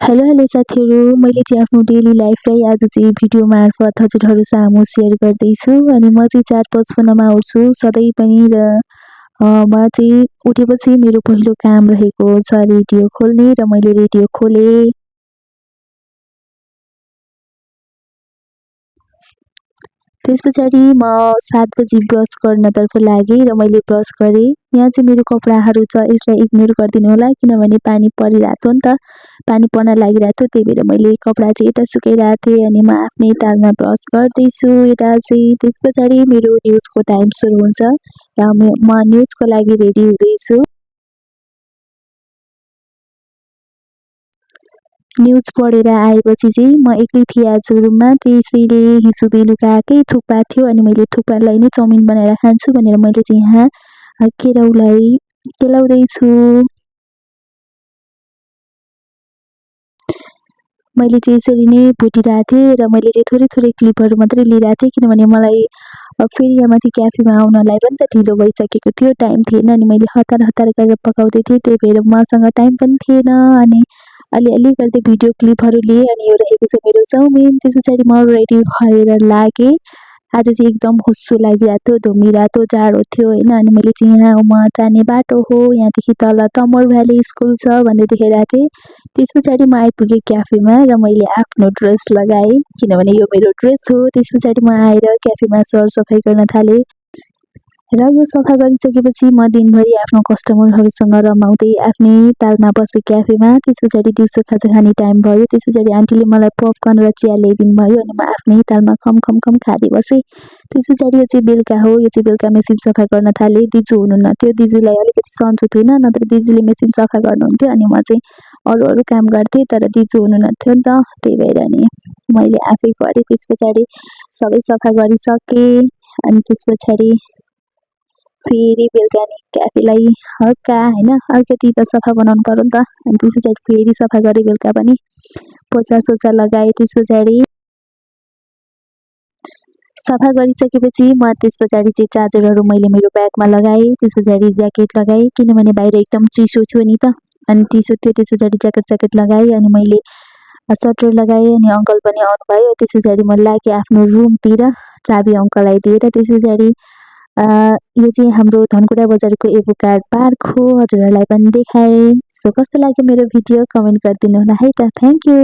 Hello साथीहरू, मैले चाहिँ आफ्नो डेली लाइफलाई आज चाहिँ भिडियो मार्फत हजुरहरू सामु सेयर गर्दैछु। अनि म चाहिँ 4:55 मा उठ्छु सधैँ पनि र म चाहिँ उठेपछि मेरो पहिलो काम रहेको छ रेडियो खोल्ने र मैले रेडियो खोलेँ। त्यसपछाडि म 7 बजी ब्रस गर्नतर्फ लागेँ र मैले ब्रस गरेँ। यहाँ चाहिँ मेरो कपडाहरू छ, यसलाई इग्नोर गरिदिनु होला किनभने पानी परिरहेको थियो नि त, पानी पर्न लागिरहेको थियो, त्यही भएर मैले कपडा चाहिँ यता सुकाइरहेको थिएँ अनि म आफ्नै तालमा ब्रस गर्दैछु यता चाहिँ। त्यस पछाडि मेरो न्युजको टाइम सुरु हुन्छ र म न्युजको लागि रेडी हुँदैछु। न्युज पढेर आएपछि चाहिँ म एक्लै थिएँ आज रुममा, त्यसैले हिजो बेलुकाकै थुक्पा थियो अनि मैले थुक्पालाई नै चाउमिन बनाएर खान्छु भनेर मैले चाहिँ यहाँ केराउलाई केलाउँदैछु। मैले चाहिँ यसरी नै भुटिरहेको थिएँ र मैले चाहिँ थोरै क्लिपहरू मात्रै लिइरहेको थिएँ किनभने मलाई फेरि यहाँ माथि क्याफेमा आउनलाई पनि त ढिलो भइसकेको थियो, टाइम थिएन अनि मैले हतार गरेर पकाउँदै थिएँ, त्यही भएर मसँग टाइम पनि थिएन। अनि अलिअलि गर्दै भिडियो क्लिपहरू लिएँ अनि यो रहेको छ मेरो चाउमिन। त्यस पछाडि म रेडी भएर लागेँ। आज चाहिँ एकदम हुस्सो लागिरहेको थियो, धुम्मिरहेको जाडो थियो होइन। अनि मैले चाहिँ यहाँ म जाने बाटो हो, यहाँदेखि तल तमोर भ्याली स्कुल छ भन्दै देखाइरहेको थिएँ। त्यस पछाडि म आइपुगेँ क्याफेमा र मैले आफ्नो ड्रेस लगाएँ किनभने यो मेरो ड्रेस हो। त्यस पछाडि म आएर क्याफेमा सरसफाइ गर्न थालेँ र यो सफा गरिसकेपछि म दिनभरि आफ्नो कस्टमरहरूसँग रमाउँदै आफ्नै तालमा बसेँ क्याफेमा। त्यस पछाडि दिउँसो खाजा खाने टाइम भयो। त्यस पछाडि आन्टीले मलाई पपकर्न र चिया ल्याइदिनु भयो अनि म आफ्नै तालमा खम खाँदै बसेँ। त्यस पछाडि यो चाहिँ बेलुका हो, यो चाहिँ बेलुका मेसिन सफा गर्न थालेँ। दिजु हुनुहुन्न थियो, दिजुलाई अलिकति सन्चो थिएन, नत्र दिजुले मेसिन सफा गर्नुहुन्थ्यो अनि म चाहिँ अरू काम गर्थेँ, तर दिजु हुनुहुन्न थियो नि त, त्यही भएर नि मैले आफै गरेँ। त्यस पछाडि सबै सफा गरिसकेँ अनि त्यस पछाडि फेरि बेलुका नि क्याफेलाई हल्का होइन अलिकति त सफा बनाउनु पर्यो नि त। अनि त्यस पछाडि फेरि सफा गरेँ बेलुका पनि, पोचा लगाएँ। त्यस पछाडि सफा गरिसकेपछि म त्यस पछाडि चाहिँ चार्जरहरू मैले मेरो ब्यागमा लगाएँ। त्यस पछाडि ज्याकेट लगाएँ किनभने बाहिर एकदम चिसो थियो नि त, अनि चिसो थियो। त्यस पछाडि ज्याकेट लगाएँ अनि मैले स्वेटर लगाएँ अनि अङ्कल पनि आउनुभयो। त्यस पछाडि म लागेँ आफ्नो रुमतिर चाबी अङ्कललाई दिएर। त्यस पछाडि यो चाहिँ हाम्रो धनकुटा बजारको एभोकार्ड पार्क हो, हजुरहरूलाई पनि देखाएँ। सो कस्तो लाग्यो मेरो भिडियो कमेन्ट गरिदिनु होला है त। Thank you.